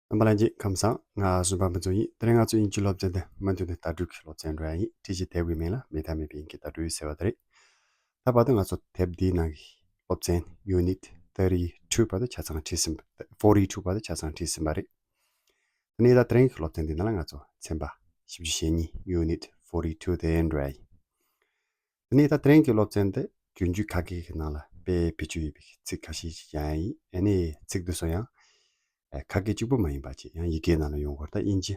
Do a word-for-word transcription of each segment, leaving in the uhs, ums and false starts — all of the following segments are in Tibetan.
རྣམ་པ་ལྷན་རྒྱས་ཁམས་བཟང་། ང་བསོད་པ་ཕུན་ཚོགས་ཡིན། དེ་རིང་ང་ཚོ་དབྱིན་ཇི་སློབ་ཚན་དེ་མུ་མཐུད་ནས་ལྟ་གྲུབ་ཀྱི་སློབ་ཚན་འགྲོ་ཡ་ཡིན། ཁྲིད་ཀྱི་དེབ་ཀྱི་མིང་ལ་མེད་ཐབས་མེད་པའི་དབྱིན་སྐད་ལྟ་གྲུབ་ཟེར་བ་དེ་རེད། ད་བར་དུ་ང་ཚོ་དེབ་འདིའི་ནང་གི་སློབ་ཚན་Unit thirty two བར་དུ་ཆ་ཚང་ཁྲིད་ཟིན་པ། forty two བར་དུ་ཆ་ཚང་ཁྲིད་ཟིན་པ་རེད། དེ་ནས་ད་དེ་རིང་གི་སློབ་ཚན་འདི་ནང་ལ་ང་ཚོ་ཚན་པ་བཞི་བཅུ་ཞེ་གཉིས། Unit forty two དེ་འགྲོ་ཡ་ཡིན། དེ་ནས་ད་དེ་རིང་གི་སློབ་ཚན་དེ་རྒྱུན་སྤྱོད་ཁ་སྐད་ཀྱི་ནང་ལ་དཔེ་བེད་སྤྱོད་ཡོད་པའི་ཚིག་ཁ་ཤས་ཤིག་ཀྱང་ཡིན། ཨ་ནི་ཚིག་འདི་ཚོ་ཡང་ཨ་ཁ་སྐད་གཅིག་པུ་མ་ཡིན་པ་བྱས་ཡང་ཡི་གེའི་ནང་ལ་ཡོང་དགོས། ད་དབྱིན་ཇི་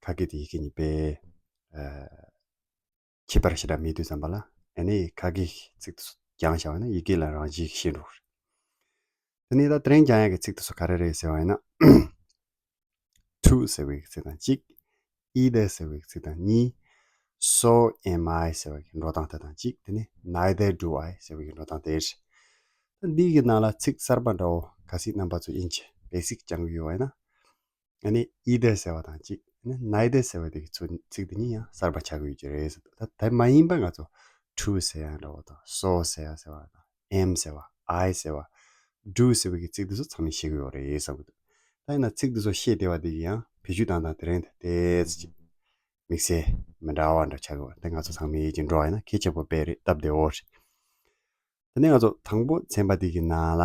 ཁ་སྐད་དེ་ཡི་གེ་གཉིས་པའི་ཨ་ཁྱད་པར་ཞེ་དྲག་མེད་དུས་ཙམ་པ་ལ། ཨ་ནི་ཁ་སྐད་ཚིག་འདི་ཚོ་སྦྱངས་བཞག་པ་ན་ཡི་གེ་ལ་རང་བཞིན་ཤེས་འགྲོ་གི་རེད། དེ་ནས་ད་དེ་རིང་སྦྱང་ཡག་གི་ཚིག་དེ་ཚོ་ག་རེ་རེད་ཟེར་བ་ཡིན་ན། To ཟེར་བའི་ཚིག་དང་གཅིག། Either ཟེར་བའི་ཚིག་དང་གཉིས། So am I ཟེར་བའི་འགྲོ་སྟངས་དེ་དང་གཅིག། དེ་ནས་Neither do I ཟེར་བའི་འགྲོ་སྟངས་དེ་རེད། ད་འདི་གི་ནང་ལ་ཚིག་གསར་པ་འདྲ་བོ་གལ་སྲིད་རྣམ་པ་ཚོ་དབྱིན་ཇི་བེ་སིག་སྦྱང་གི་ཡོད་པ་ཡིན་ན། ཨ་ནི་Either ཟེར་བ་དང་གཅིག། ཨ་ནི་Neither ཟེར་བ་དེ་གི་ཚིག་དེ་གཉིས་ཡང་གསར་པ་ཆགས་ཀྱི་ཡོད་ཀྱི་རེད་ཟེར། ད་དེ་མ་ཡིན་པ་ང་ཚོ་To ཟེར་ཡ་འདྲ་བོ་དང་So ཟེར་ཡ་ཟེར་བ་དང་Am ཟེར་བ། I ཟེར་བ། Do ཟེར་བའི་གི་ཚིག་དེ་ཚོ་ཚང་མས་ཤེས་ཀྱི་ཡོད་རེད་བསམ་གྱི་འདུག། ད་ཡིན་ན་ཚིག་དེ་ཚོ་ཤེས་བདེ་བ་དེ་གི་ཡང་བེད་སྤྱོད་བཏང་སྟངས་དེ་རིང་དེ་ཏོག་ཙམ་ཅིག་དམིགས་བསལ་མི་འདྲ་བ་འདྲ་ཆགས་ཀྱི་ཡོད་རེད། དེ་ང་ཚོ་ཚང་མས་ཡིད་ཀྱིས་འགྲོ་བ་ཡིན་ན་གལ་ཆེན་པོ་དཔེ་རེད། སྟབས་བདེ་བོ་རེད། དེ་ནས་ང་ཚོ་དང་པོ་ཚན་པ་འདི་གི་ནང་ལ།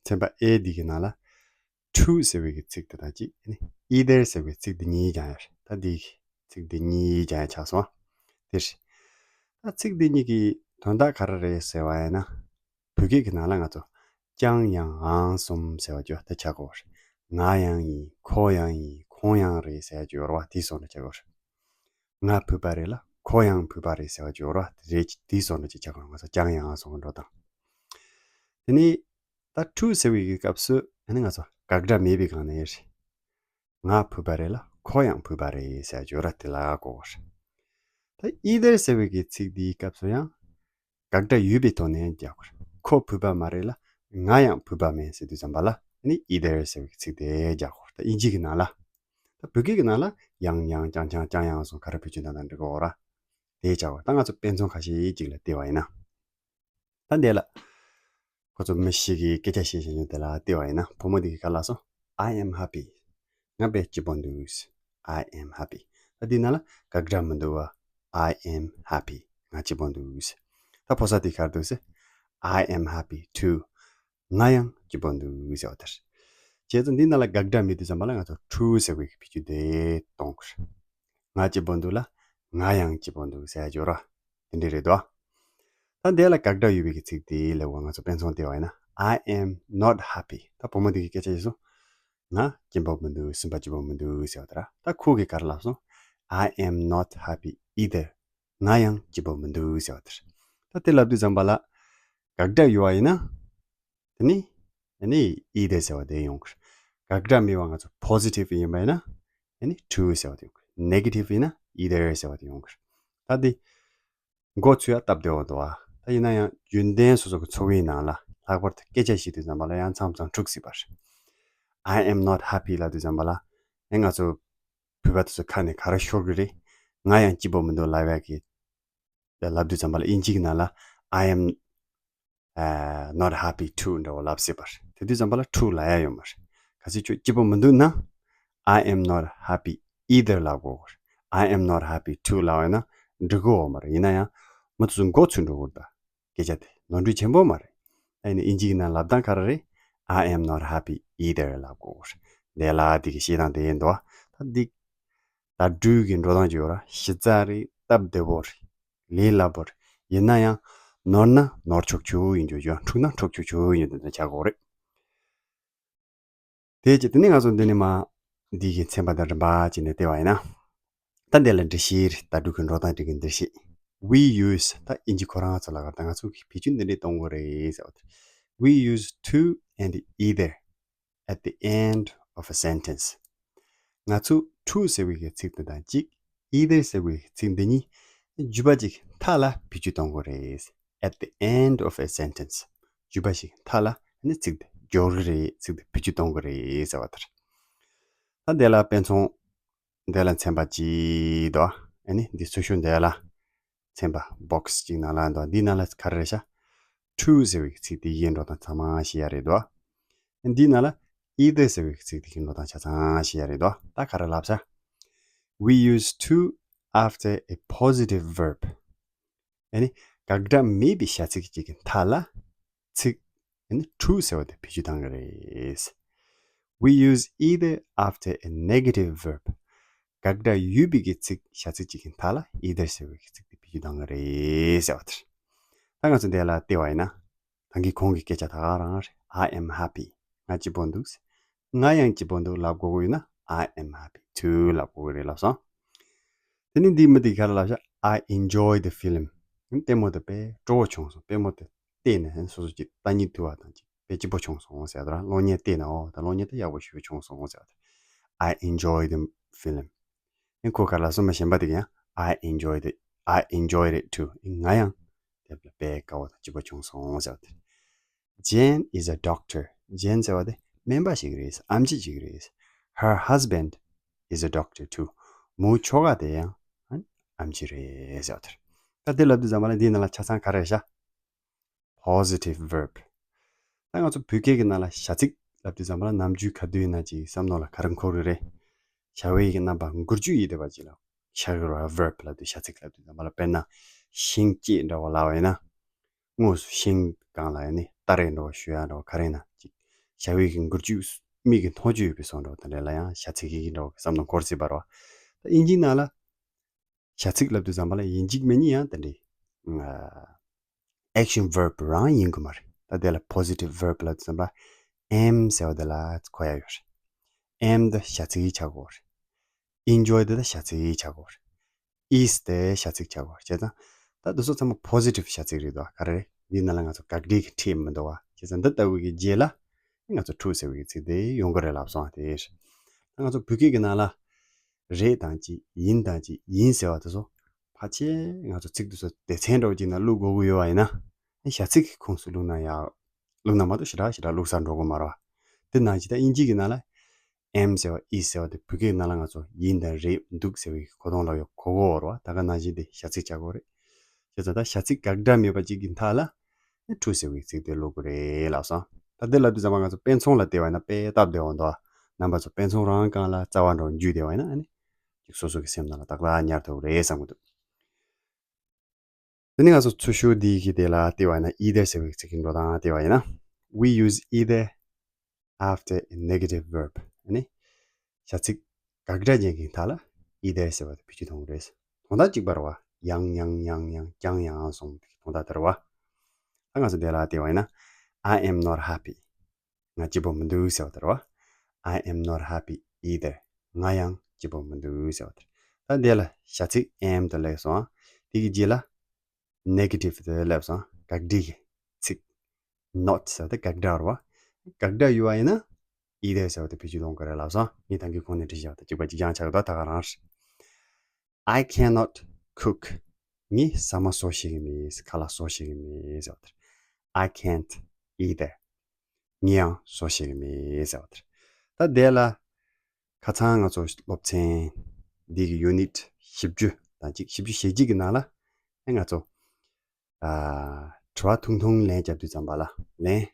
ཚན་པ་A འདི་གི་ནང་ལ། To ཟེར་བའི་གི་ཚིག་དེ་དང་གཅིག། Either ཟེར་བའི་ཚིག་འདི་གཉིས་ཀྱང་ཡོད་རེད། ད་འདི་གི་ཚིག་འདི་གཉིས་ཀྱང་ཡང་ཆགས་སོང་། དེ་རེད། ད་ཚིག་འདི་གཉིས་ཀྱི་དོན་དག་ག་རེ་རེད་ཟེར་བ་ཡིན་ན། བོད་སྐད་ཀྱི་ནང་ལ་ང་ཚོ་ཀྱང་ཡང་འང་གསུམ་ཟེར་བ་ཅིག་ཡོད། དེ་ཆགས་ཀྱི་ཡོད་རེད། ང་ཡང་ཡིན། ཁོ་ཡང་ཡིན། ཁོང་ཡང་རེད་ཟེར་བ་ཅིག་ཡོད་རེད་བ། དེའི་བཟོ་འདྲ་ཆགས་ཀྱི་ཡོད་རེད། ང་བོད་པ་རེད་ལ་ཁོ་ཡང་བོད་པ་རེད་ཟེར་བ་ཅིག་ཡོད་རེད་བ། དེ་རེད། དེའི་བཟོ་འདྲ་ཅིག་ཆགས་ཀྱི་ཡོད་རེད། ང་ཚོ་ཀྱང་ཡང་འང་གསུམ་གྱི་འགྲོ་སྟངས། དེ་ནས་ད་To ཟེར་བའི་གི་སྐབས་སུ་ཨ་ནི་ང་ཚོ་དགག་སྒྲ་མེད་པའི་སྒང་ནས་རེད། ང་བོད་པ་རེད་ལ་ཁོ་ཡང་བོད་པ་རེད་ཟེར་བ་ཅིག་ཡོད་རེད། དེ་ལ་གོ་དགོས་རེད། ད་Either ཟེར་བའི་གི་ཚིག་འདིའི་སྐབས་སུ་ཡང་དགག་སྒྲ་ཡོད་པའི་ཐོག་ནས་རྒྱག་དགོས་རེད། ཁོ་བོད་པ་མ་རེད་ལ་ང་ཡང་བོད་པ་མིན་ཟེར་དུས་ཙམ་པ་ལ་ཨ་ནི་Either ཟེར་བའི་གི་ཚིག་དེ་རྒྱག་དགོས་རེད། ད་དབྱིན་ཇི་གི་ནང་ལ། ད་བོད་སྐད་ཀྱི་ནང་ལ་ཡང་ཡང་ཀྱང་ཀྱང་ཀྱང་ཡང་སོགས་ག་རེ་བེད་སྤྱོད་གནང་ན་འགྲིག་གི་ཡོད་རེད། དེ་བྱ་བ་ད་ང་ཚོ་དཔེ་མཚོན་ཁ་ཤས་ཅིག་ལ་བལྟས་པ་ཡིན་ན། ད་འདི་ལ། ཁོ་ཚོ་མི་ཞིག་གིས་སྐད་ཆ་བཤད་བཞིན་ཡོད་དེ་ལ་བལྟས་པ་ཡིན་ན། བུ་མོ་དེ་གིས་ག་རེ་ལབ་སོང་། I am happy. ང་དཔེ་སྐྱིད་པོ་འདུག། I am happy. ད་འདི་ནང་ལ་དགག་སྒྲ་མི་འདུག་བ། I am happy. ང་སྐྱིད་པོ་འདུག། ད་ཕོ་གསར་དེ་ག་རེ་འདུག་ཟེར། I am happy too. ང་ཡང་སྐྱིད་པོ་འདུག་ཟེར་བ་དེ་རེད། བྱས་ཙང་འདི་ནང་ལ་དགག་སྒྲ་མེད་དུས་ཙམ་པ་ལ་ང་ཚོ་To ཟེར་བའི་བེད་སྤྱོད་དེ་གཏོང་དགོས་རེད། ང་སྐྱིད་པོ་འདུག་ལ་ང་ཡང་སྐྱིད་པོ་འདུག་ཟེར་ཡ་ཅིག་ཡོད་རེད་བ། དེ་འདྲ་རེད་དོ། ད་འདི་ལ་དགག་སྒྲ་ཡོད་པའི་གི་ཚིག་དེ་ལ་འོ་ང་ཚོ་དཔེ་མཚོན་བལྟས་པ་ཡིན་ན། I am not happy. ད་བུ་མོ་དེ་གིས་སྐད་ཆ་བཤད་སོང་། ང་སྐྱིད་པོ་མི་འདུག། སེམས་པ་སྐྱིད་པོ་མི་འདུག་ཟེར་བ་དེ་རེད། ད་ཁོ་གིས་ག་རེ་ལབ་སོང་། I am not happy either. ང་ཡང་སྐྱིད་པོ་མི་འདུག་ཟེར་བ་དེ་རེད། ད་དེ་ལབ་དུས་ཙམ་པ་ལ་དགག་སྒྲ་ཡོད་པ་ཡིན་ན། དེ་ནི། ཨ་ནི་Either ཟེར་བ་དེ་ཡོང་གི་རེད། དགག་སྒྲ་མེད་པ་ང་ཚོ་Positive ཡིན་པ་ཡིན་ན། ཨ་ནི་To ཟེར་བ་དེ་ཡོང་གི་རེད། Negative ཡིན་ན་Either ཟེར་བ་དེ་ཡོང་གི་རེད། ད་འདི་མགོ་ཚོས་ཡ་སྟབས་བདེ་བོ་འདུག་ཨ། ད་ཡིན་ན་ཡང་རྒྱུན་ལྡན་སོ་སོ་གི་འཚོ་བའི་ནང་ལ་ལྷག་པར་དུ་སྐད་ཆ་བཤད་དུས་ཙམ་པ་ལ་ཡང་མཚམས་མཚམས་འཁྲུག་སྲིད་པ་རེད། I am not happy ལབ་དུས་ཙམ་པ་ལ། ཨེ་ང་ཚོ་བོད་པ་དེ་ཚོ་ཁ་ནས་ག་རེ་ཤོར་གི་རེད། ང་ཡང་སྐྱིད་པོ་མི་འདུག་ལབ་ཡ་གི། ལབ་དུས་ཙམ་པ་ལ་དབྱིན་ཇི་གི་ནང་ལ་I am uh, not happy too འདྲ་བོ་ལབ་སྲིད་པ་རེད། དེ་དུས་ཙམ་པ་ལ་To ལབ་ཡ་ཡོད་མ་རེད། གལ་སྲིད་ཁྱོད་སྐྱིད་པོ་མི་འདུག་ན། I am not happy either ལབ་དགོས་རེད། I am not happy too ལབ་ཡོད་ན་འགྲིག་གི་ཡོད་མ་རེད། ཡིན་ན་ཡང་མི་དེ་ཚོ་མགོ་ཚོས་འགྲོ་གི་རེད་ད། སྐད་ཆ་དེ་ནོར་འཁྲུལ་ཆེན་པོ་མ་རེད། ཨ་ནི་དབྱིན་ཇི་གི་ནང་ལབ་སྟངས་ག་རེ་རེད། I am not happy either ལབ་དགོས་རེད། དེ་ལ་དེ་གི་བཤད་སྟངས་དེ་ཡིན་འདུག་ཨ། ད་འདི་ལྟ་གྲུབ་ཀྱི་འགྲོ་སྟངས་ཅིག་ཡོད་ར། གཞི་རྩ་རེད། སྟབས་བདེ་བོ་རེད། ལས་སླ་པོ་རེད། ཡིན་ན་ཡང་ནོར་ན་ནོར་ཆོག་ཆོག་ཡིན་རྒྱུ་ཡོད། འཁྲུག་ན་འཁྲུག་ཆོག་ཆོག་ཡིན་རྒྱུ་དེ་འདྲ་ཆགས་ཀྱི་ཡོད་རེད། དེ་རྗེས་དེ་ནས་ང་ཚོ་འདི་ནས་མ་འདི་གི་ཚན་པ་དང་རིམ་པ་བྱས་ནས་བལྟས་པ་ཡིན་ན། ད་འདི་ལ་འགྲེལ་བཤད་རེད། ལྟ་གྲུབ་ཀྱི་འགྲོ་སྟངས་འདི་གི་འགྲེལ་བཤད། We use ད་དབྱིན་ཇི་ཁོ་རང་ཚོ་ལ་ག་ད་ང་ཚོ་གི་བེད་སྤྱོད་འདི་འདྲས་གཏོང་དགོས་རེད་ཟེར་བ་དེ། We use to and either at the end of a sentence. ང་ཚོ་To ཟེར་བའི་གི་ཚིག་དེ་དང་གཅིག། Either ཟེར་བའི་གི་ཚིག་འདི་གཉིས་བརྗོད་པ་ཅིག་མཐའ་ལ་བེད་སྤྱོད་གཏོང་དགོས་རེད། At the end of a sentence. བརྗོད་པ་ཞིག་མཐའ་ལ་ནི་ཚིག་དེ་སྦྱོར་གི་རེད། ཚིག་དེ་བེད་སྤྱོད་གཏོང་གི་རེད་ཟེར་བ་དེ་རེད། ད་འདི་ལ་དཔེ་མཚོན། འདི་ལ་ཚན་པ་གཅིག་འདུག་ཨ་ནི་འདི་ཚོ་ཤོ་འདི་ལ་ཚན་པ་box གཅིག་ནང་ལ་འདུག་འདི་ནང་ལ་ག་རེ་རེད་ཤག To ཟེར་བའི་ཚིག་དེ་ཡིན་འགྲོ་དང་ཚང་མ་ཤེས་ཡ་རེད་འདུག་འདི་ནང་ལ་ either ཟེར་བའི་ཚིག་དེ་གི་འགྲོ་སྟངས་ཆ་ཚང་ཤེས་ཡ་རེད་དོ། ད་ག་རེ་ལབ་ས། We use to after a positive verb. ཨ་ནི་དགག་སྒྲ་མེད་པའི་བྱ་ཚིག་ཅིག་གི་མཐའ་ལ་ཚིག་ཨ་ནི་to ཟེར་བ་དེ་བེད་སྤྱོད་གཏང་གི་རེད། We use either after a negative verb. དགག་སྒྲ་ཡོད་པའི་གི་ཚིག་བྱ་ཚིག་ཅིག་གི་མཐའ་ལ་either ཟེར་བའི་གི་ཚིག་དེ་བེད་སྤྱོད་གཏང་གི་རེད་ཟེར་བ་དེ་རེད། ད་ང་ཚོ་འདི་ལ་བལྟས་པ་ཡིན་ན། ད་གིན་གོང་གི་སྐད་ཆ་ད་ག་རང་རེད། I am happy. ང་སྐྱིད་པོ་འདུག་ང་ཡང་སྐྱིད་པོ་འདུག་ལབ་དགོས་ཀྱི་ཡོད་ན། I am happy too ལབ་དགོས་ཀྱི་རེད་ལབ་སོང་། དེ་ནས་འདིའི་མི་དེ་ག་རེ་ལབ་ཤག I enjoy the film. ལྟད་མོ་དེ་དཔེ་སྤྲོ་བོ་བྱུང་སོང་། དཔེ་མོ་དེ་བལྟས་ནས་སོ་སོ་ཅིག་ལྟ་སྙིང་འདོད་པ་དང་ཅིག་དཔེ་སྐྱིད་པོ་བྱུང་སོང་ཟེར་བ་དང་། གློག་བརྙན་བལྟས་ནས་ཨོ་ད་གློག་བརྙན་དེ་ཡག་པོ་ཞེ་པོ་བྱུང་སོང་ཟེར་བ་དང་། I enjoy the film. ཡང་ཁོ་ག་རེ་ལབ་སོང་། མི་གཞན་པ་དེ་ག་ཡང་I enjoyed it. I enjoyed it too. ང་ཡང་དེ་ལ་དཔེ་དགའ་བོ་དང་སྐྱིད་པོ་བྱུང་སོང་ཟེར་བ་དེ། Jane is a doctor. Jane ཟེར་བ་དེ་སྨན་པ་ཞིག་རེད། ཨེམ་ཆི་ཞིག་རེད། Her husband is a doctor too. མོའི་ཁྱོ་ག་དེ་ཡང་ཨེམ་ཆི་རེད་ཟེར་བ་དེ་རེད། ད་དེ་ལབ་དུས་ཙམ་པ་ལ་འདིའི་ནང་ལ་ཆ་ཚང་ག་རེ་རེད་ཤག positive verb. ད་ང་ཚོ་བོད་སྐད་ཀྱི་ནང་ལ་བྱ་ཚིག་ལབ་དུས་ཙམ་པ་ལ་ནམ་རྒྱུན་ག་དུས་ཡིན་ན་ཅིག་བསམ་མནོ་ལ་ག་རེ་འཁོར་གི་རེད། བྱ་བའི་གི་རྣམ་པ་འགུལ་སྐྱོད་ཡིན་བསྡད་པ་ཅིག་ལ་ཆགས་ཀྱི་རེད་བ། verb ལབ་དུས་བྱ་ཚིག་ལབ་དུས་ཙམ་པ་ལ། དཔེར་ན་ཤིང་བཅད་འདྲ་བ་ལབ་པ་ཡིན་ན། དངོས་སུ་ཤིང་སྒང་ལ་ཡིན་ནི་སྟ་རེ་འདྲ་བ་གཞུ་ཡ་འདྲ་བ་ག་རེ་ཡིན་ན་ཅིག་བྱ་བའི་གི་འགུལ་སྐྱོད་མིག་གིས་མཐོང་རྒྱུ་ཡོད་པའི་བཟོ་འདྲ་བ་དེ་འདྲ་ལ་ཡང་བྱ་ཚིག་གི་འདྲ་བ་བསམ་མནོ་འཁོར་སྲིད་པ་རེད་བ། ད་དབྱིན་ཇིའི་ནང་ལ་བྱ་ཚིག་ལབ་དུས་ཙམ་པ་ལ་ཡིན་གཅིག་མིན་གཉིས་ཡང་དེ་འདྲའི་action verb རང་ཡིན་དགོས་མ་རེད། ད་དེ་ལ་positive verb ལབ་དུས་ཙམ་པ་am ཟེར་བ་དེ་ལ་གོ་ཡ་ཡོད་རེད། am དེ་བྱ་ཚིག་ཆགས་དགོས་རེད། enjoy དེ་ད་བྱ་ཚིག་ཆགས་དགོས་རེད། is དེ་བྱ་ཚིག་ཆགས་དགོས་རེད། བྱས་ཙང་ད་དེ་ཚོ་ཚང་མ་positive བྱ་ཚིག་རེད་དོ། ག་རེ་རེད། འདིའི་ནང་ལ་ང་ཚོ་དགག་སྒྲའི་གི་ཁྲིད་མི་འདུག་བ། བྱས་ཙང་འདི་ལྟ་བུ་གི་རྗེས་ལ་ང་ཚོ་to ཟེར་བའི་ཚིག་དེ་ཡོང་གི་རེད་ལབ་སོང་། དེ་རེད། ད་ང་ཚོ་བོད་སྐད་ཀྱི་ནང་ལ་རེད་དང་གཅིག་ཡིན་དང་གཅིག་ཡིན་ཟེར་བ་དེ་ཚོ་ཕལ་ཆེར་ང་ཚོ་ཚིག་དེ་ཚོ་སྡེ་ཚན་འདྲ་བོ་གཅིག་ནང་བླུག་དགོས་ཀྱི་ཡོད་པ་ཡིན་ན། བྱ་ཚིག་གི་ཁོངས་སུ་བླུག་ན་ཡག་བླུག་ན་མ་གཏོགས་ཞེ་དྲག་ཞེ་དྲག་བླུག་ས་འགྲོ་གི་མ་རེད་བ། དེ་ནང་བཞིན་ད་དབྱིན་ཇི་གི་ནང་ལ་am ཟེར་བ་is ཟེར་བ་དེ་བོད་སྐད་ནང་ལ་ང་ཚོ་ཡིན་དང་རེད་འདུག་ཟེར་བའི་གོ་དོན་ལ་ཡོད་གོ་གོ་བར་བ། ད་ག་ནང་བཞིན་དེ་བྱ་ཚིག་བྱ་དགོས་རེད། བྱས་ཙང་ད་བྱ་ཚིག་དགག་སྒྲ་མེད་པ་གཅིག་གི་མཐའ་ལ་to ཟེར་བའི་ཚིག་དེ་བླུག་གི་རེད་ལབ་སོང་། ད་དེ་ལབ་དུས་ཙམ་པ་ང་ཚོ་དཔེ་མཚོན་ལ་བལྟས་པ་ཡིན་ན་དཔེ་སྟབས་བདེ་བ་འདུག་རྣམ་པ་ཚོ་དཔེ་མཚོན་རང་སྒང་ལ་རྩ་བ་འགྲོ་འཇུས་བསྡད་པ་ཡིན་ན་ཨ་ནི་ཅིག་སོ་སོ་གི་སེམས་ནང་ལ་ཏག་ཏག་ཉར་ཐུབ་རེད་བསམ་གི་འདུག་དེ་ནས་ང་ཚོ་ཚུར་ཤོག་འདི་གི་དེ་ལ་བལྟས་པ་ཡིན་ན་either ཟེར་བའི་ཚིག་གི་འགྲོ་སྟངས་བལྟས་པ་ཡིན་ན། We use either after a negative verb. ཨ་ནི་བྱ་ཚིག་དགག་སྒྲ་ཅན་གྱི་མཐའ་ལ་either ཟེར་བ་དེ་བེད་སྤྱོད་གཏོང་གི་རེད། དོན་དག་གཅིག་པ་རེད་བ། ཡང་ཡང་ཡང་ཡང་ཀྱང་ཡང་སོང་དེ་གི་དོན་དག་དེ་རེད་བ། ད་ང་ཚོ་དེ་ལ་བལྟས་པ་ཡིན་ན། I am not happy. ང་སྐྱིད་པོ་མི་འདུག་ཟེར་བ་དེ་རེད་བ། I am not happy either. ང་ཡང་སྐྱིད་པོ་མི་འདུག་ཟེར་བ་དེ་རེད། ད་འདི་ལ་བྱ་ཚིག་am དེ་སླེབས་སོང་། དེ་གི་རྗེས་ལ་negative དེ་སླེབས་སོང་། དགག་སྒྲའི་གི་ཚིག not ཟེར་བ་དེ་དགག་སྒྲ་རེད་བ། དགག་སྒྲ་ཡོད་པ་ཡིན་ན་either ཟེར་བ་དེ་བེད་སྤྱོད་གཏོང་གི་རེད་ལབ་སོང་། ངས་ད་གིན་གོང་ནས་བྲིས་བཞག་པ་དང་གཅིག་པ་གཅིག་རྐྱང་ཆགས་འདུག་ད་ག་རང་རེད། I cannot cook. ངས་ཟ་མ་བཟོ་ཤེས་ཀྱི་མེད། ཁ་ལག་བཟོ་ཤེས་ཀྱི་མེད་ཟེར་བ་དེ་རེད། I can't either. ངས་ཡང་བཟོ་ཤེས་ཀྱི་མེད་ཟེར་བ་དེ་རེད། ད་དེ་ལ་ཁ་སང་ང་ཚོ་སློབ་ཚན་འདི་གི་unit བཞི་བཅུ་དང་གཅིག་བཞི་བཅུ་ཞེ་གཅིག་གི་ནང་ལ་ཨེ་ང་ཚོ་ཨ་དྲི་བ་ཐུང་ཐུང་ལན་རྒྱབ་དུས་ཙམ་པ་ལ་ལན།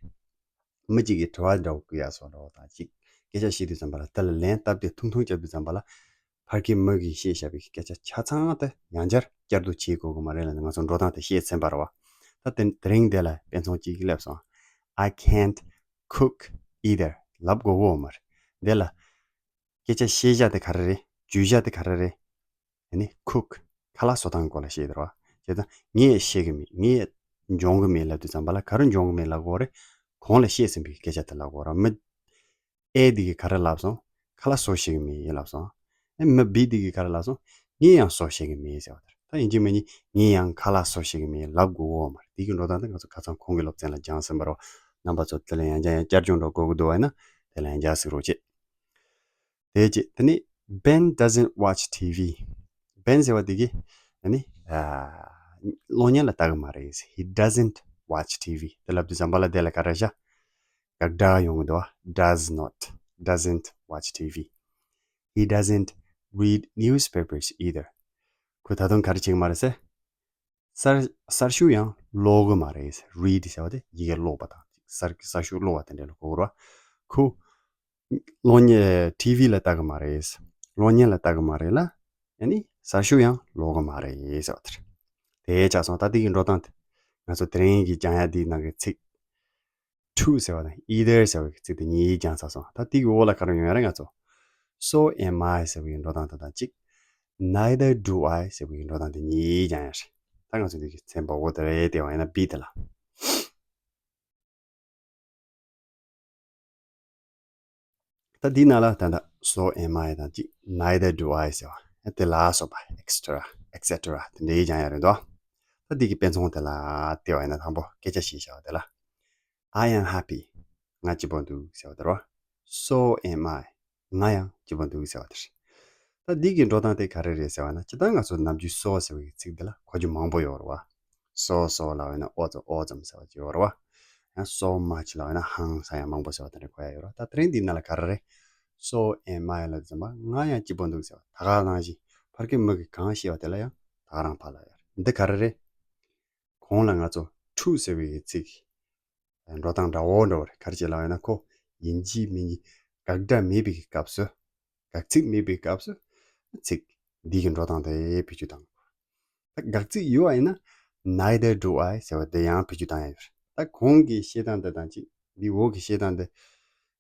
མི་གཅིག་གིས་དྲི་བ་འདྲ་བོ་བསྐུར་ཡ་བཟོ་འདྲ་བོ་དང་གཅིག་སྐད་ཆ་བཤད་དུས་ཙམ་པ་ལ་དེ་ལ་ལན་སྟབས་བདེ་ཐུང་ཐུང་རྒྱབ་དུས་ཙམ་པ་ལ་ཕར་ཁའི་མི་གིས་བཤད་བཞག་པའི་སྐད་ཆ་ཆ་ཚང་དེ་ཡང་བསྐྱར་བསྐྱར་ཟློས་བྱེད་དགོས་ཀྱི་མ་རེད་ལབ་ནས་ང་ཚོ་འགྲོ་སྟངས་དེ་ཤེས་ཚར་བ་རེད་བ། ད་དེ་དེ་རིང་དེ་ལ་དཔེ་མཚོན་གཅིག་སླེབས་སོང་། I can't cook either. ལབ་དགོས་ཀྱི་ཡོད་མ་རེད། དེ་ལ་སྐད་ཆ་བཤད་བྱ་དེ་ག་རེ་རེད། བརྗོད་བྱ་དེ་ག་རེ་རེད། ཨ་ནི་cook ཁ་ལག་བཟོ་སྟངས་སྐོར་ལ་བཤད་དེ་རེད་བ། བྱས་ཙང་ངས་ཤེས་ཀྱི་མེད། ངས་འཇོན་གྱི་མེད་ལབ་དུས་ཙམ་པ་ལ་ག་རེ་འཇོན་གྱི་མེད་ལབ་དགོས་རེད། གོང་ལ་བཤད་ཟིན་པའི་སྐད་ཆ་དེ་ལབ་དགོས་རེད། མི་A འདི་གིས་ག་རེ་ལབ་སོང་། ཁ་ལག་བཟོ་ཤེས་ཀྱི་མེད་ལབ་སོང་། ཨ་མི་B འདི་གིས་ག་རེ་ལབ་སོང་། ངས་ཡང་བཟོ་ཤེས་ཀྱི་མེད་ཟེར་བ་དེ་རེད། ད་ཡིན་གཅིག་མིན་གཉིས་ངས་ཡང་ཁ་ལག་བཟོ་ཤེས་ཀྱི་མེད་ལབ་དགོས་ཀྱི་ཡོད་མ་རེད། དེ་གི་འགྲོ་སྟངས་དེ་ང་ཚོ་ཁ་སང་གོང་གི་སློབ་ཚན་ལ་སྦྱངས་ཟིན་པ་རེད་བ། རྣམ་པ་ཚོ་དེ་ལ་ཡང་བསྐྱར་བསྐྱར་སྦྱོང་འདྲ་དགོས་ཀྱི་འདུག་བ་ཡིན་ན་དེ་ལ་ཡང་བསྐྱར་གཟིགས་རོགས་བྱེད། དེ་རྗེས་དེ་ནི་Ben doesn't watch T V. Ben ཟེར་བ་དེ་གིས་ཨ་ནི་ཨ་གློག་བརྙན་ལ་ལྟ་གི་མ་རེད། He doesn't watch T V. དེ་ལབ་དུས་ཙམ་པ་ལ་དེ་ལ་ག་རེ་བྱ། དགག་སྒྲ་ཡོང་གི་འདུག་བ། Does not, doesn't watch T V. He doesn't read newspapers either. ཁོས་ད་དུང་ག་རེ་བྱེད་ཀྱི་མ་རེད་ཟེར། གསར་གསར་ཤོག་ཡང་ཀློག་གི་མ་རེད། Read ཟེར་བ་དེ་ཡི་གེ་ཀློག་པ་དང་གསར་གསར་ཤོག་ཀློག་པ་དེ་འདྲ་ལ་གོ་དགོས་རེད་བ། ཁོ་ གློག་བརྙན་ཊི་ཝི་ལ་ལྟ་གི་མ་རེད། གློག་བརྙན་ལ་ལྟ་གི་མ་རེད་ལ། ཨ་ནི་ཟ་ཞུ་ཡང་ལོག་གི་མ་རེད་ཟེར་བ་དེ་རེད། དེ་ཆགས་སོང་། ད་འདི་གི་འགྲོ་སྟངས་དེ་ང་ཚོ་དེ་རིང་གི་སྦྱང་ཡ་འདིའི་ནང་གི་ཚིག two ཟེར་བ་དང་either ཟེར་བའི་ཚིག་དེ་གཉིས་སྦྱངས་ཚར་སོང་། ད་དེ་གི་འོག་ལ་ག་རེ་ཡོང་ཡ་རེད། ང་ཚོ so am I ཟེར་བའི་འགྲོ་སྟངས་དེ་དང་གཅིག neither do I ཟེར་བའི་འགྲོ་སྟངས་དེ་གཉིས་སྦྱང་ཡ་རེད། ད་ང་ཚོ་འདི་གི་ཚན་པ་འོ་དེ་རེད། དེ་བ་ཡིན་ན་B དེ་ལ། ད་འདི་ནང་ལ་ད་ལྟ་so am I དང་གཅིག neither do I ཟེར་བ་དེ་ལ་སོགས་པ་etcetera etcetera དེ་འདྲའི་སྦྱང་ཡ་རེད་འདུག་ད་འདི་གི་དཔེ་མཚོན་དེ་ལ་བལྟས་པ་ཡིན་ན་དང་པོ་སྐད་ཆ་བཤད་བྱ་བ་དེ་ལ། I am happy. ང་སྐྱིད་པོ་འདུག་ཟེར་བ་དེ་རེད། So am I. ང་ཡང་སྐྱིད་པོ་འདུག་ཟེར་བ་དེ་རེད། ད་འདི་གི་འགྲོ་སྟངས་དེ་ག་རེ་རེད་ཟེར་བ་ན། སྤྱིར་བཏང་ང་ཚོ་ནམ་རྒྱུན་so ཟེར་བའི་ཚིག་འདི་ལ་གོ་རྒྱུ་མང་པོ་ཡོད་རེད་བ། So so ལབ་ཡོད་ན་ཨོ་ཙམ་ཨོ་ཙམ་ཟེར་བ་ཅིག་ཡོད་རེད་བ། ཡང་so much ལབ་ཡོད་ན་ཧང་སང་ཡང་མང་པོ་ཟེར་བ་དེ་འདྲ་གོ་ཡ་ཡོད་རེད། ད་དེ་རིང་འདི་ནང་ལ་ག་རེ་རེད། So am I ལབ་དུས་ཙམ་པ་ང་ཡང་སྐྱིད་པོ་འདུག་ཟེར་བ། ད་ག་ནང་བཞིན་ཕ་གི་མ་གི་གང་བཤད་པ་དེ་ལ་ཡང་ད་ག་རང་ཕར་ལབ་ཡ་རེད། འདི་ག་རེ་རེད། གོང་ལ་ང་ཚོ་to ཟེར་བའི་ཚིག་འགྲོ་སྟངས་འདྲ་བོ་འདྲ་བོ་རེད། ག་རེ་བྱས་ལབ་ཡོད་ན་ཁོ་ཡིན་གཅིག་མིན་གཅིག་དགག་སྒྲ་མེད་པའི་སྐབས་སུ། དགག་ཚིག་མེད་པའི་སྐབས་སུ་ཚིག་འདི་གི་འགྲོ་སྟངས་དེ་བེད་སྤྱོད་བཏང་། ད་དགག་ཚིག་ཡོད་པ་ཡིན་ན་neither do I ཟེར་བ་དེ་ཡང་བེད་སྤྱོད་བཏང་ཡ་ཡོད་རེད། ད་གོང་གི་བཤད་སྟངས་དེ་དང་གཅིག་འདི་འོག་གི་བཤད་སྟངས་དེ་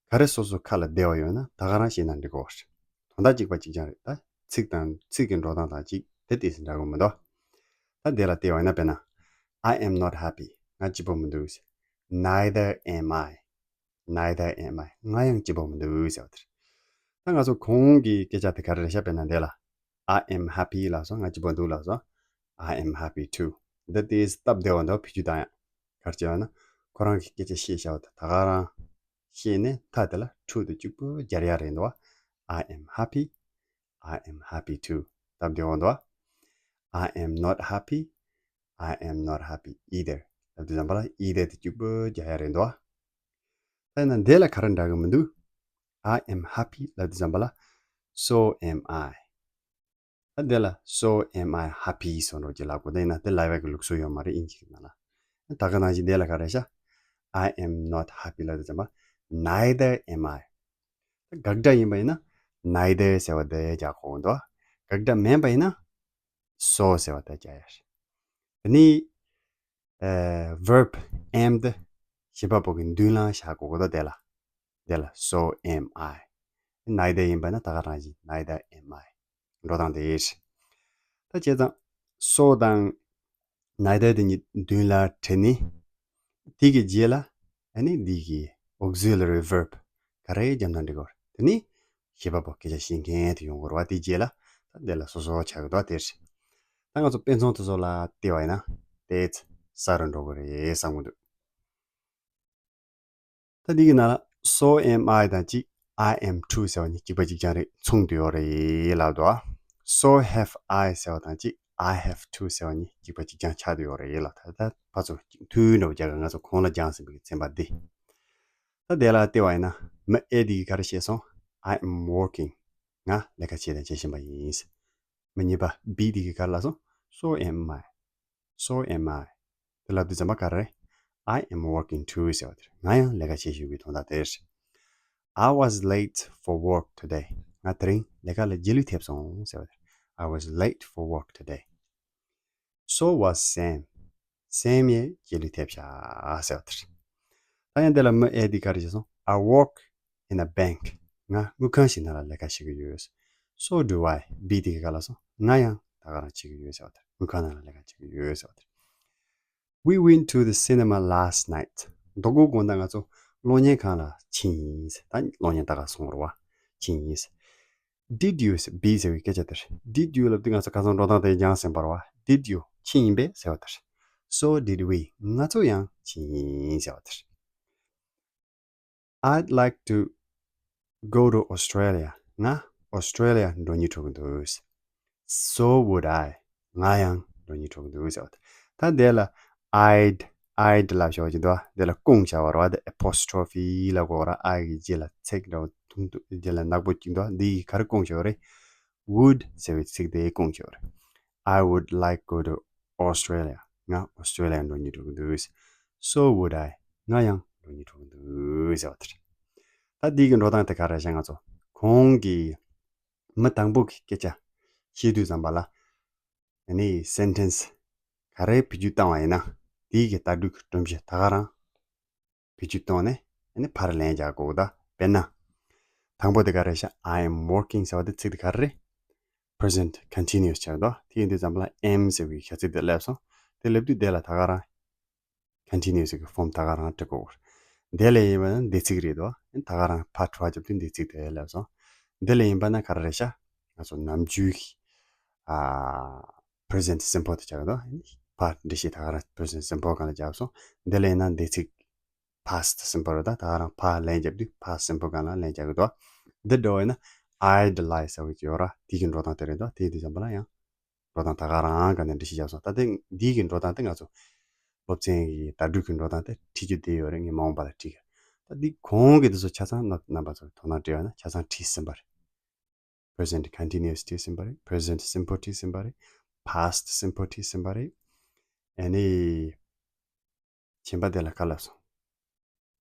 ག་རེ་སོ་སོ་ཁ་ལ་བདེ་བ་ཡོད་ན་ད་ག་རང་བཤད་ན་འགྲིག་གི་རེད། དོན་དག་གཅིག་པ་གཅིག་རྐྱང་རེད། ད་ཚིག་དང་ཚིག་གི་འགྲོ་སྟངས་དང་གཅིག་དེ་ཏོག་ཙམ་འདྲ་གི་མི་འདུག་ད་དེ་ལ་བལྟས་པ་ཡིན་ན་དཔེར་ན། I am not happy. ང་སྐྱིད་པོ་མི་འདུག neither am I. Neither am I. ང་ཡང་སྐྱིད་པོ་མི་འདུག་ཟེར་བ་དེ་རེད། ད་ང་ཚོ་གོང་གི་སྐད་ཆ་དེ་ག་རེ་རེད་ཤག་དཔེར་ན་འདི་ལ། I am happy ལབ་སོང་། ང་སྐྱིད་པོ་འདུག་ལབ་སོང་། I am happy too. འདི་དེ་སྟབས་བདེ་བ་འདུག་བེད་སྤྱོད་བཏང་ཡ། ག་རེ་བྱས་ན་ཁོ་རང་གི་སྐད་ཆ་བཤད་བྱ་བ་དེ་ད་ག་རང་བཤད་ནས་མཐའ་དེ་ལ་to དེ་གཅིག་པུ་སྦྱར་ཡ་རེད་འདུག I am happy. I am happy too. སྟབས་བདེ་བ་འདུག I am not happy. I am not happy either. ལབ་དུས་ཙམ་པ་ལ་either དེ་གཅིག་པུ་རྒྱག་ཡ་རེད་འདུག་ད་ཡིན་ན་འདི་ལ་ག་རེ་འདྲ་གི་མི་འདུག I am happy ལབ་དུས་ཙམ་པ་ལ། So am I. ད་འདི་ལ་so am I happy ཟེར་འགྲོ་ཅིག་ལབ་དགོས། དེ་ཡིན་ན་དེ་ལབ་ཡ་གི་ལུགས་སྲོལ་ཡོད་མ་རེད་དབྱིན་ཇི་གི་ནང་ལ། ད་ག་ནང་བཞིན་འདི་ལ་ག་རེ་ཤག I am not happy ལབ་དུས་ཙམ་པ། Neither am I. ད་དགག་སྒྲ་ཡིན་པ་ཡིན་ན་neither ཟེར་བ་དེ་རྒྱག་དགོས་འདུག་དགག་སྒྲ་མིན་པ་ཡིན་ན་so ཟེར་བ་དེ་རྒྱག་ཡ་རེད། དེ་ནི་ཨ། verb am དེ་བྱེད་པ་པོ་གི་མདུན་ལ་བཞག་དགོས་ཀྱི་འདུག་དེ་ལ། དེ་ལ་so am I. neither ཡིན་པ་ན་ད་ག་རང་བཞིན་neither am I. འགྲོ་སྟངས་དེ་རེད། ད་བྱས་ཙང་so དང་neither དེ་གཉིས་མདུན་ལ་བྲིས་ནས། དེ་གི་རྗེས་ལ་ཨ་ནི་འདི་གི་auxiliary verb ག་རེ་རྒྱབ་ན་འགྲིག་གི་རེད། དེ་ནི་བྱེད་པ་པོ་སྐད་ཆ་བཤད་མཁན་དེ་ཡོང་གི་རེད་བ། དེའི་རྗེས་ལ་ད་དེ་ལ་སོ་སོ་ཆགས་ཀྱི་འདུག་དེ་རེད། ད་ང་ཚོ་དཔེ་མཚོན་དེ་ཚོ་ལ་བལྟས་པ་ཡིན་ན་དེ་ཚོ་གསར་རུ་འགྲོ་གི་རེད་བསམ་གི་འདུག་ད་འདི་གི་ནང་ལ་so am I དང་གཅིག I am too ཟེར་བ་གཉིས་གཅིག་པ་གཅིག་རྐྱང་རེད། མཚུངས་བསྡུས་ཡོད་རེད་ལབ་འདུག so have I ཟེར་བ་དང་གཅིག I have too ཟེར་བ་གཉིས་གཅིག་པ་གཅིག་རྐྱང་ཆགས་བསྡད་ཡོད་རེད་ལབ། ད་ལྟ་ཕར་ཚུར་མཐུད་ནས་རྒྱག་གི། ང་ཚོ་གོང་ལ་སྦྱངས་ཟིན་པའི་ཚན་པ་འདི། ད་དེ་ལ་བལྟས་པ་ཡིན་ན་མི་ཨེ་འདི་གིས་ག་རེ་བཤད་སོང་། I am working. ང་ལས་ཀ་བྱས་དང་བྱེད་བཞིན་པ་ཡིན། མི་གཉིས་པ་B འདི་གིས་ག་རེ་ལབ་སོང་། So am I. So am I. དེ་ལབ་དུས་ཙམ་པ་ག་རེ། I am working too ཟེར་བ་དེ་རེད། ང་ཡང་ལས་ཀ་བྱེད་བཞིན་པའི་དོན་དག་དེ་རེད། I was late for work today. ང་དེ་རིང་ལས་ཀ་ལ་རྗེས་ལུས་ཐེབས་སོང་ཟེར་བ་དེ་རེད། I was late for work today. So was Sam. Sam ཡང་རྗེས་ལུས་ཐེབས་ཤག་ཟེར་བ་དེ་རེད། ད་ཡང་དེ་ལ་མི་ཨེ་འདི་ག་རེ་བྱས་སོང་། I work in a bank. ང་དངུལ་ཁང་ཞིག་ནང་ལ་ལས་ཀ་བྱེད་ཀྱི་ཡོད། So do I. B འདི་གིས་ག་ལབ་སོང་། ང་ཡང་ད་ག་རང་བྱེད་ཀྱི་ཡོད་ཟེར་བ་དེ་རེད། དངུལ་ཁང་ནང་ལ་ལས་ཀ་བྱེད་ཀྱི་ཡོད་ཟེར་བ་དེ་རེད། We went to the cinema last night. ད་གོ་དགོང་དག་ང་ཚོ་གློག་བརྙན་ཁང་ལ་ཕྱིན་ཡིན། ད་གློག་བརྙན་ལྟ་ག་སོང་རེད་བ། ཕྱིན་ཡིན། Did you? B ཟེར་བའི་སྐད་ཆ་དེ་རེད། Did you ལབ་དུས་ང་ཚོ་ཁ་སང་འགྲོ་སྟངས་དེ་སྦྱངས་ཟིན་པ་རེད་བ། Did you? ཕྱིན་ཡིན་པས་ཟེར་བ་དེ་རེད། So did we. ང་ཚོ་ཡང་ཕྱིན་ཡིན་ཟེར་བ་དེ་རེད། I'd like to go to Australia. ང་ཨོ་སི་ཊྲེ་ལི་ཡ་འགྲོ་སྙིང་བྲོ་གི་འདུག So would I. ང་ཡང་འགྲོ་སྙིང་བྲོ་གི་འདུག་ཟེར་བ་དེ། ད་དེ་ལ་I'd, I'd ལབ་བྱ་བ་ཅིག་འདུག་དེ་ལ་སྐུངས་བྱ་བ་རེད་བ། དེ་apostrophe ལབ་དགོས་ར། I གི་རྗེས་ལ་ཚེག་འདྲ་བོ་ཐུང་ཐུང་རྗེས་ལ་ནག་པོ་ཅིག་འདུག་འདི་ག་རེ་སྐུངས་བྱ་བ་རེད། Would ཟེར་བའི་ཚིག་དེ་སྐུངས་བྱ་བ་རེད། I would like go to Australia. ང་ཨོ་སི་ཊྲེ་ལི་ཡ་འགྲོ་སྙིང་བྲོ་གི་འདུག So would I. ང་ཡང་འགྲོ་སྙིང་བྲོ་གི་འདུག་ཟེར་བ་དེ་རེད། ད་འདི་གི་འགྲོ་སྟངས་དེ་ག་རེ་བྱ། ང་ཚོ་གོང་གི་མི་དང་པོ་གི་སྐད་ཆ་བཤད་དུས་ཙམ་པ་ལ། ཨ་ནི་སེན་ཊེན་སི་ག་རེ་བེད་སྤྱོད་བཏང་བ་ཡིན་ན། དེའི་གི་ལྟ་གྲུབ་ཀྱི་སྒྲོམ་གཞི་ད་ག་རང་བེད་སྤྱོད་བཏང་ནས། ཨ་ནི་ཕར་ལན་རྒྱག་དགོས་ད། དཔེར་ན། དང་པོ་དེ་ག་རེ་བྱ། I am working ཟེར་བ་དེ་ཚིག་དེ་ག་རེ་རེད། Present Continuous ཆགས་འདུག་དེ་ཡིན་དུས་ཙམ་པ་ལ་am ཟེར་བའི་བྱ་ཚིག་དེ་སླེབས་སོང་། དེ་སླེབས་དུས་དེ་ལ་ད་ག་རང་Continuous གི་ཕོམ་ད་ག་རང་སྤྲད་དགོས། དེ་ལས་ཡིན་པ་ན་འདས་ཚིག་རེད་དོ། ད་ག་རང་ཕར་དྲི་བ་བརྒྱབ་དུས་འདས་ཚིག་དེ་སླེབས་སོང་། དེ་ལས་ཡིན་པ་ན་ག་རེ་རེད་ཤག་ང་ཚོ་ནམ་རྒྱུན་གྱི་ཨ་present simple དེ་ཆགས་དོ། ཕར་འགྲེལ་བཤད་ད་ག་རང་present simple སྒང་ལ་བརྒྱབ་སོང་། དེ་ལས་ཡིན་ན་འདས་ཚིག past simple རེད། ད་ད་ག་རང་ཕར་ལན་བརྒྱབ་དུས་past simple སྒང་ལ་ལན་རྒྱག་གི་འདུག་འདི་འདྲ་བ་ཡིན་ན་I'd like ཟེར་བ་ཅིག་ཡོད་ར། དེ་གི་འགྲོ་སྟངས་དེ་རེད་དོ། དེ་ཡིན་དུས་ཙམ་པ་ལ་ཡང་འགྲོ་སྟངས་ད་ག་རང་ག་ནས་འགྲེལ་བཤད་བརྒྱབ་སོང་། ད་དེ་འདི་གི་འགྲོ་སྟངས་དེ་ང་ཚོ་སློབ་ཚན་གི་ལྟ་གྲུབ་ཀྱི་འགྲོ་སྟངས་དེ་ཁྲིད་རྒྱུ་དེ་ཡོད་རེད། ངས་མ་འོངས་པ་ལ་ཁྲིད་གི། ད་འདི་གོང་གི་དེ་ཚོ་ཆ་ཚང་རྣམ་རྣམ་པ་ཚོ་དོ་སྣང་སྤྲད་ཡོད་ན་ཆ་ཚང་ཁྲིད་ཟིན་པ་རེད། Present Continuous ཁྲིད་ཟིན་པ་རེད། Present Simple ཁྲིད་ཟིན་པ་རེད། Past Simple ཁྲིད་ཟིན་པ་རེད། ཨ་ནི། གཞན་པ་དེ་ལ་ག་ལབ་སོང་།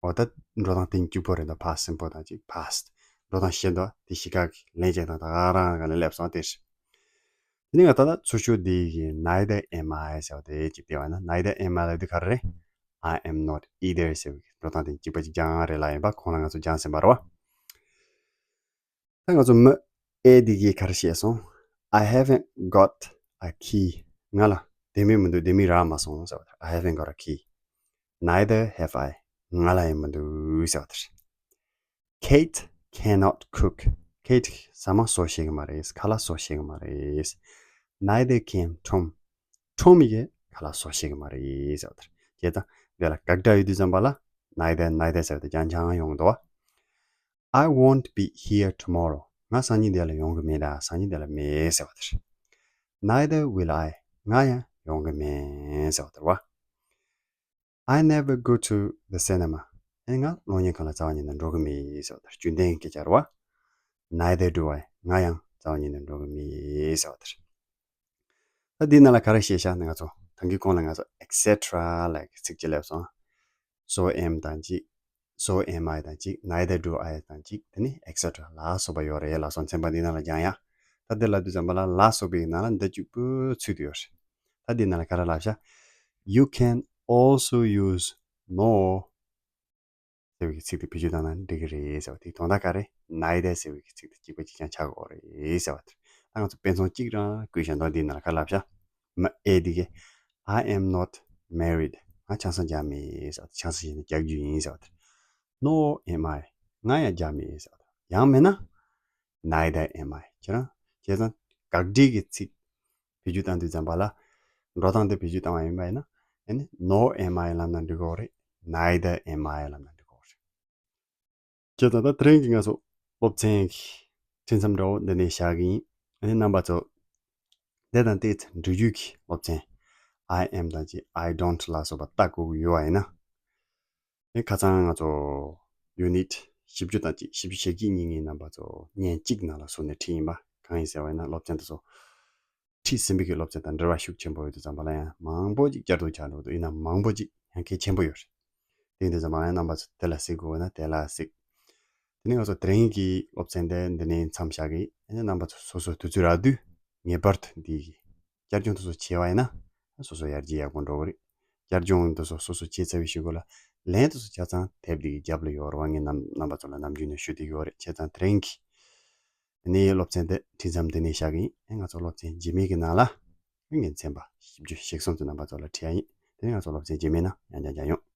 འོ་ད་འགྲོ་སྟངས་དེ་གཅིག་པོ་རེད་འདུག past simple དང་གཅིག past འགྲོ་སྟངས་ཤེས་འདུག་དེ་གཞིས་ཀ་གི་ལན་རྒྱག་སྟངས་ད་ག་རང་ག་ལ་སླེབས་སོང་དེ་རེད། དེ་ནས་ང་ད་ལྟ་ཚུར་ཤོག་འདི་གི་neither am I ཟེར་བ་དེ་གཅིག་བལྟས་པ་ན། neither am I ལབ་དུས་ག་རེ་རེད། I am not either ཟེར་བའི་འགྲོ་སྟངས་དེ་གཅིག་པ་གཅིག་རྐྱང་རེད་ལ། ཡིན་པ་གོང་ལ་ང་ཚོ་སྦྱངས་ཟིན་པ་རེད་བ། ད་ང་ཚོ་མི་ཨེ་འདི་གིས་ག་རེ་བཤད་སོང་། I haven't got a key ང་ལ་ལྡེ་མིག་མི་འདུག་ལྡེ་མིག་རག་མ་སོང་ཟེར་བ་དེ། I haven't got a key. Neither have I. ང་ལ་ཡང་མི་འདུག་ཟེར་བ་དེ་རེད། Kate cannot cook. Kate ཟ་མ་བཟོ་ཤེས་ཀྱི་མ་རེད། ཁ་ལག་བཟོ་ཤེས་ཀྱི་མ་རེད། Neither can Tom. Tom ཡིས་ཁ་ལག་བཟོ་ཤེས་ཀྱི་མ་རེད་ཟེར་བ་དེ་རེད། བྱས་ཙང་འདི་ལ་དགག་སྒྲ་ཡོད་དུས་ཙམ་པ་ལ་neither neither ཟེར་བ་དེ་རྐྱང་རྐྱང་ཡོང་འདུག I won't be here tomorrow. ང་སང་ཉིན་འདི་ལ་ཡོང་གི་མེད་ད། སང་ཉིན་འདི་ལ་མེད་ཟེར་བ་དེ་རེད། Neither will I. ང་ཡང་ཡོང་གི་མེད་ཟེར་བ་དེ་རེད་བ། I never go to the cinema. ཨེ་ང་གློག་བརྙན་ཁང་ལ་རྩ་བ་ཉིད་ནས་འགྲོ་གི་མེད་ཟེར་བ་དེ་རེད། རྒྱུན་ལྡན་སྐད་ཆ་རེད་བ། Neither do I. ང་ཡང་རྩ་བ་ཉིད་ནས་འགྲོ་གི་མེད་ཟེར་བ་དེ་རེད། ད་འདི་ནང་ལ་ག་རེ་བཤད་ཤག་ནི་ང་ཚོ་ད་གིན་གོང་ལ་ང་ཚོ་et cetera ལབ་ཀྱི་ཚིག་ཅིག་སླེབས་སོང་། So am དང་གཅིག So am I དང་གཅིག neither do I དང་གཅིག་དེ་ནི་et cetera ལ་སོགས་པ་ཡོད་རེད་ལ་སོགས་ཚན་པ་འདི་ནང་ལ་སྦྱང་ཡ། ད་འདི་ལབ་དུས་ཙམ་པ་ལ་ལ་སོགས་པའི་ནང་ལ་འདི་གཅིག་པུ་ཚུད་དུ་ཡོད་རེད། ད་འདི་ནང་ལ་ག་རེ་ལབ་ཤག You can also use nor ཟེར་བའི་ཚིག་དེ་བེད་སྤྱོད་བཏང་ན་འགྲིག་གི་རེད་ཟེར་བ་དེ། དོན་དག་ག་རེ། neither ཟེར་བའི་ཚིག་དེ་གཅིག་པ་གཅིག་རྐྱང་ཆགས་དགོས་རེད་ཟེར་བ་དེ། ད་ང་ཚོ་དཔེ་མཚོན་གཅིག་རང་བཀོད་བཞག་འདུག་འདི་ནང་ལ་ག་ལབ་ཤག་མི་ཨེ་འདི་གས། I am not married. ང་ཆང་ས་རྒྱག་མེད་ཟེར་བ་དེ། ཆང་ས་བཞག་ན་རྒྱག་རྒྱུ་ཡིན་ཟེར་བ་དེ། Nor am I. ང་ཡང་རྒྱག་མེད་ཟེར་བ་དེ། ཡང་མིན་ན། Neither am I. ཁྱེད་རང་བྱས་ཙང་དགག་སྒྲའི་གི་ཚིག་བེད་སྤྱོད་བཏང་དུས་ཙམ་པ་ལ། འགྲོ་སྟངས་དེ་བེད་སྤྱོད་བཏང་བ་ཡིན་པ་ཡིན་ན། ཨ་ནི་nor am I ལབ་ན་འགྲིག་གི་རེད། Neither am I ལབ་ན་འགྲིག་གི་རེད། བྱས་ཙང་ད་དེ་རིང་གི་ང་ཚོ་སློབ་ཚན་གྱི་འཕྲིན་མཚམས་འདྲ་བོ་འདི་ནས་བཞག་གི་ཡིན། ཨ་ནི་རྣམ་པ་ཚོ་དེ་དང་ཏོག་ཙམ་འབྲེལ་ཡོད་ཀྱི་སློབ་ཚན། I am དང་གཅིག I don't ལ་སོགས་པ་ལྟ་དགོས་ཀྱི་ཡོད་པ་ཡིན་ན། ཨེ་ཁ་སང་ང་ཚོ་unit བཞི་བཅུ་དང་གཅིག་བཞི་བཅུ་ཞེ་གཅིག་གཉིས་ཀྱི་རྣམ་པ་ཚོ་ཉིན་གཅིག་ནང་ལ་བཟོས་ནས་ཁྲིད་ཡིན་པ། གང་ཡིན་ཟེར་བ་ཡིན་ན་སློབ་ཚན་དེ་ཚོ་ཁྲིད་ཟིན་པའི་གི་སློབ་ཚན་དང་འབྲེལ་བ་ཤུགས་ཆེན་པོ་ཡོད་དུས་ཙམ་པ་ལ་ཡང་མང་པོ་ཅིག་བསྐྱར་ཟློས་བྱ་འགྲོ་འདུག་ཡིན་ན་མང་པོ་ཅིག་ཡང་གལ་ཆེན་པོ་ཡོད་རེད། དེ་ཡིན་དུས་ཙམ་པ་ལ་ཡང་རྣམ་པ་ཚོ་དེ་ལ་གཟིགས་དགོས་ན་དེ་ལ་གཟིགས། དེ་ནས་ང་ཚོ་དེ་རིང་གི་སློབ་ཚན་དེ་འདི་ནས་མཚམས་བཞག་གི་ཡིན། རྣམ་པ་ཚོ་སོ་སོ་དུས་ཚོད་རག་དུས་ངེས་པར་དུ་འདི་གི་བསྐྱར་སྦྱོང་དེ་ཚོ་བྱས་པ་ཡིན་ན་སོ་སོ་ཡར་རྒྱས་ཡག་པོ་འགྲོ་གི་རེད། བསྐྱར་སྦྱོང་དེ་ཚོ་སོ་སོ་བྱས་ཚར་བའི་གཞུག་གུ་ལ་ལན་དེ་ཚོ་ཆ་ཚང་དེབ་འདི་གི་རྒྱབ་ལ་ཡོད་རེད་བ། ངས་རྣམ་རྣམ་པ་ཚོ་ལ་ནམ་རྒྱུན་ནས་ཞུ་བསྡད་ཀྱི་ཡོད་རེད། བྱས་ཙང་དེ་རིང་གི་ནས་སློབ་ཚན་དེ་འཕྲིན་མཚམས་འདི་ནས་བཞག་གི་ཡིན། ང་ཚོ་སློབ་ཚན་རྗེས་མའི་གི་ནང་ལ་ངས་ཚན་པ་བཞི་བཅུ་ཞེ་གསུམ་དེ་རྣམ་པ་ཚོ་ལ་ཁྲིད་ཡ་ཡིན། དེ་ནས་ང་ཚོ་སློབ་ཚན་རྗེས་མའི་ནང་ཡང་བསྐྱར་མཇལ་ཡོང་།